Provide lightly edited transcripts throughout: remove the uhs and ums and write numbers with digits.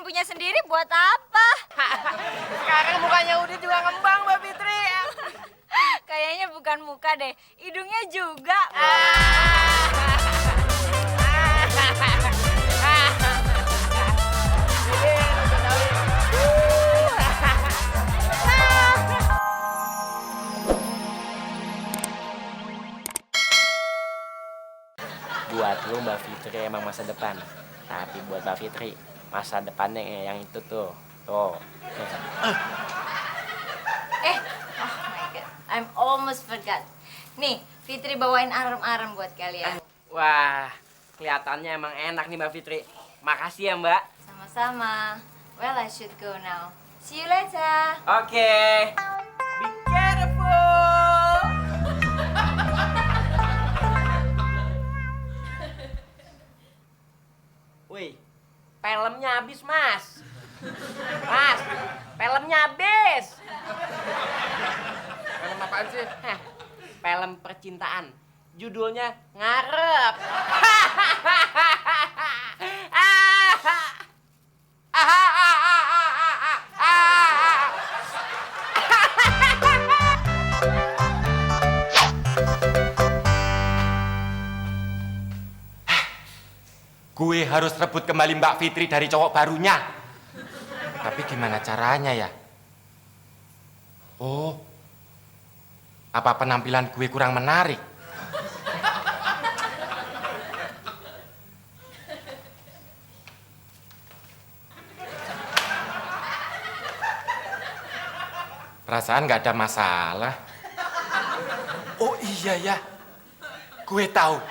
punya sendiri buat apa? Sekarang mukanya Udin juga ngembang, Mbak Fitri. Kayaknya bukan muka deh, hidungnya juga. Buat lu Mbak Fitri emang masa depan. Tapi buat Mbak Fitri, masa depannya yang itu tuh. Tuh. Oh my god, I'm almost forgot. Nih, Fitri bawain arem-arem buat kalian. Wah, kelihatannya emang enak nih Mbak Fitri. Makasih ya Mbak. Sama-sama. Well, I should go now. See you later. Oke. Be careful. Wih, filmnya habis, Mas. Mas, filmnya habis. Film apaan sih? Heh, film percintaan. Judulnya Ngarep. Gue harus rebut kembali Mbak Fitri dari cowok barunya. Tapi gimana caranya ya? Oh, apa penampilan gue kurang menarik? Perasaan nggak ada masalah. Oh iya ya, gue tahu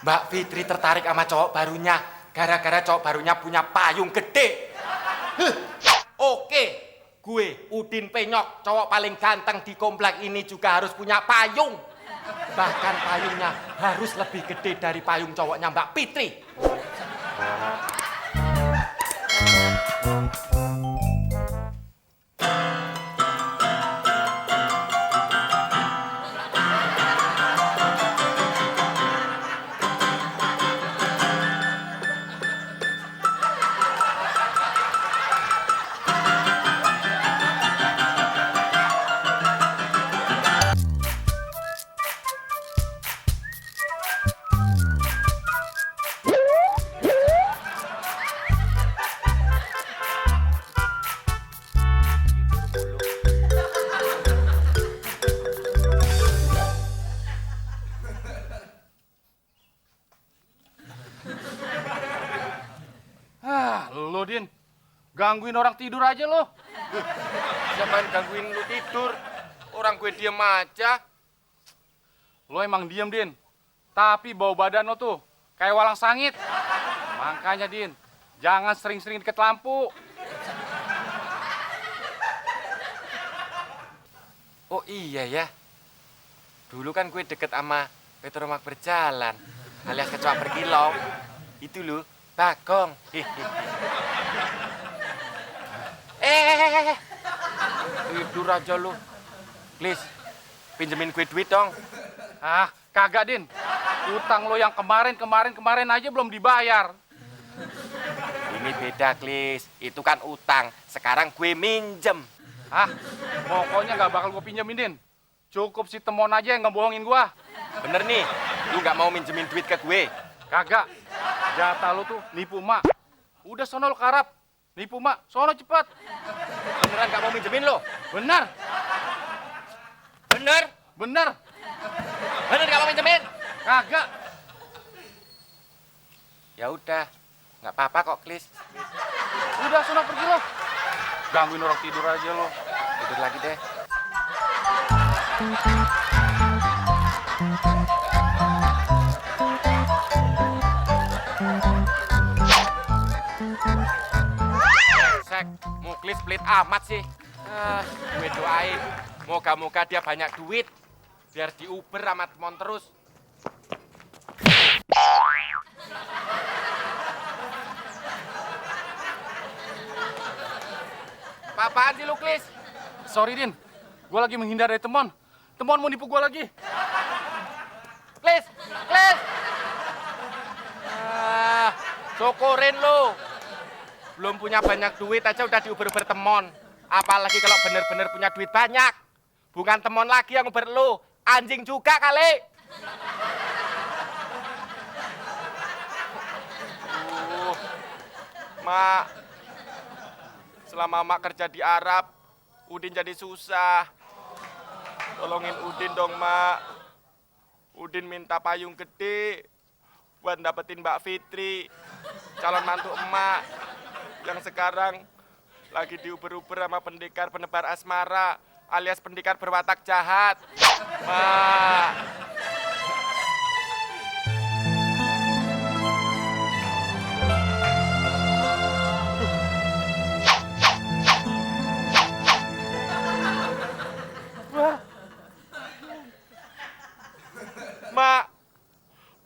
Mbak Fitri tertarik sama cowok barunya gara-gara cowok barunya punya payung gede. Oke, gue Udin Penyok, cowok paling ganteng di komplek ini juga harus punya payung. Bahkan payungnya harus lebih gede dari payung cowoknya Mbak Fitri. Lo Din, gangguin orang tidur aja lo. Siapa yang gangguin lu tidur? Orang gue diem aja. Lo emang diem Din, tapi bau badan lo tuh kayak walang sangit. Makanya Din, jangan sering-sering deket lampu. Oh iya ya, dulu kan gue deket sama Petromak Berjalan, alias kecoa berkilau. Itu loh, Bagong. Tidur aja lu. Please, pinjemin gue duit dong. Ah, kagak Din. Utang lo yang kemarin aja belum dibayar. Ini beda, Klis. Itu kan utang. Sekarang gue minjem. Ah, pokoknya nggak bakal gue pinjemin Din. Cukup si Temon aja yang ngebohongin gua. Bener nih, lu nggak mau minjemin duit ke gue? Kagak. Jatah lo tuh nipu mak. Udah sono lo karap. Nipu mak, sono cepet. Beneran nggak mau minjemin lo? Bener. Bener? Bener. Bener nggak mau minjemin? Kagak. Ya udah, nggak apa-apa kok, Klis. Udah sono pergi lo. Gangguin orang tidur aja lo. Tidur lagi deh. Sek, Muklis pelit amat sih. Gue doain, moga-moga dia banyak duit, biar diuber sama Temon terus. Apaan sih lu, Klis? Sorry Din, gue lagi menghindar dari Temon. Temon mau nipu gue lagi. Klis, Klis! Syukurin lu. Belum punya banyak duit aja udah diuber-uber temon. Apalagi kalau bener-bener punya duit banyak. Bukan temon lagi yang uber lu, anjing juga kali. Mak, selama Mak kerja di Arab, Udin jadi susah. Tolongin Udin dong, Mak. Udin minta payung gede buat dapetin Mbak Fitri, calon mantu emak, yang sekarang lagi diuber-uber sama pendekar penebar asmara, alias pendekar berwatak jahat. Mak.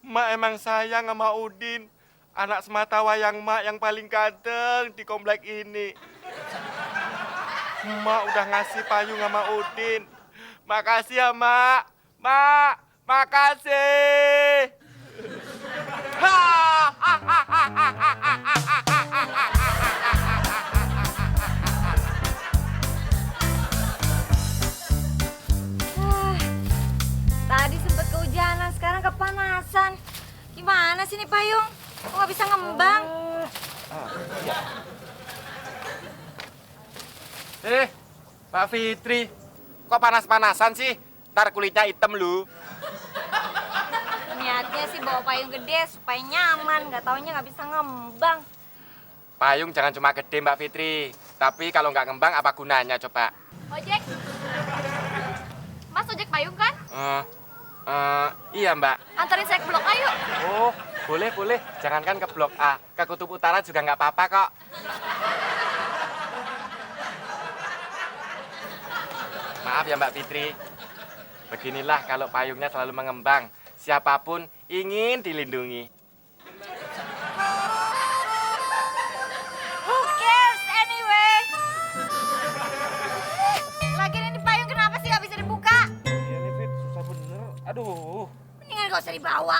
Mak emang sayang sama Udin, anak semata wayang Mak yang paling ganteng di komplek ini. Mak udah ngasih payung sama Udin. Makasih ya, Mak. Mak, makasih. Tadi sempet kehujanan, sekarang kepanasan. Gimana sih nih payung? Kok nggak bisa ngembang? Mbak Fitri, kok panas-panasan sih? Ntar kulitnya hitam lu. Niatnya sih bawa payung gede supaya nyaman, nggak taunya nggak bisa ngembang. Payung jangan cuma gede, Mbak Fitri. Tapi kalau nggak ngembang, apa gunanya coba? Ojek? Mas ojek payung kan? Iya, Mbak. Antarin saya ke Blok A yuk. Oh, boleh. Jangankan ke Blok A, ke Kutub Utara juga nggak apa-apa kok. Maaf ya Mbak Fitri. Beginilah kalau payungnya selalu mengembang. Siapapun ingin dilindungi. Who cares anyway? Lagian ini payung kenapa sih nggak bisa dibuka? Iya nih Fit, susah bener. Aduh. Mendingan gak usah dibawa.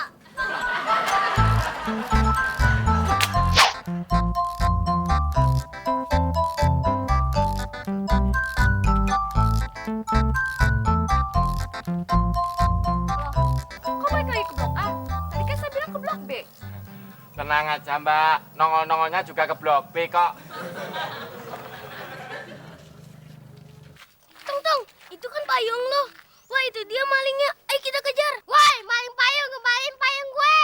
Kok balik lagi ke Blok A? Tadi kan saya bilang ke Blok B. Tenang aja Mbak, nongol-nongolnya juga ke Blok B kok. Tungtung, itu kan payung lo. Wah, itu dia malingnya. Ayo kita kejar. Woi, maling payung, kembaliin payung gue.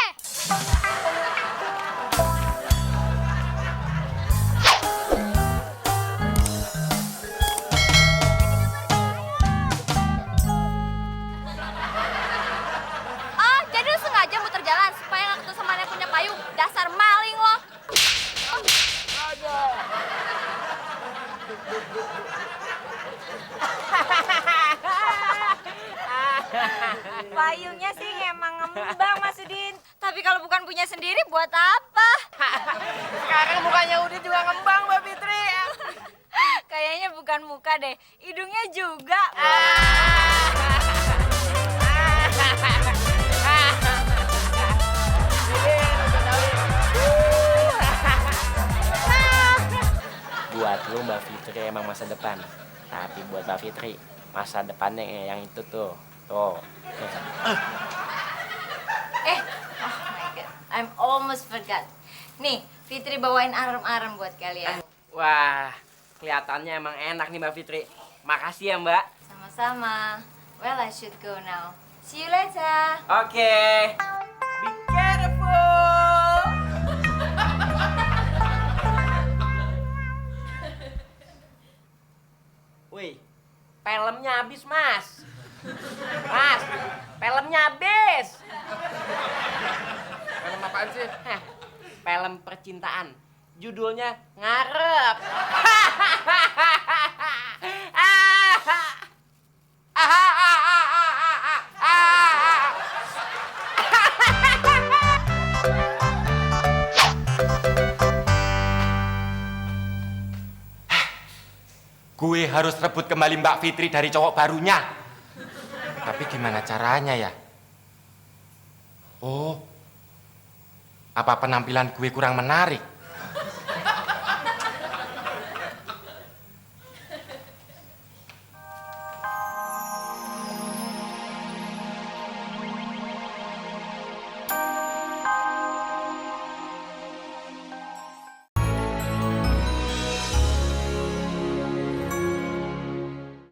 Oh, jadi lu sengaja muter jalan supaya nggak ketemu sama yang punya payung. Dasar maling lo. Payungnya sih emang ngembang, Mas Udin. Tapi kalau bukan punya sendiri, buat apa? Sekarang mukanya Udin juga ngembang, Mbak Fitri. Kayaknya bukan muka deh, hidungnya juga. Buat lu Mbak Fitri emang masa depan. Tapi buat Mbak Fitri, masa depannya yang itu tuh. Tuh. Oh my God, I'm almost forgot. Nih, Fitri bawain arem-arem buat kalian. Wah, kelihatannya emang enak nih Mbak Fitri. Makasih ya Mbak. Sama-sama. Well, I should go now. See you later. Oke. Be careful. Wih, filmnya habis Mas. Mas, filmnya habis. Film apaan sih? Film percintaan. Judulnya Ngarep. Gue harus rebut kembali Mbak Fitri dari cowok barunya. Tapi gimana caranya ya? Oh, apa penampilan gue kurang menarik?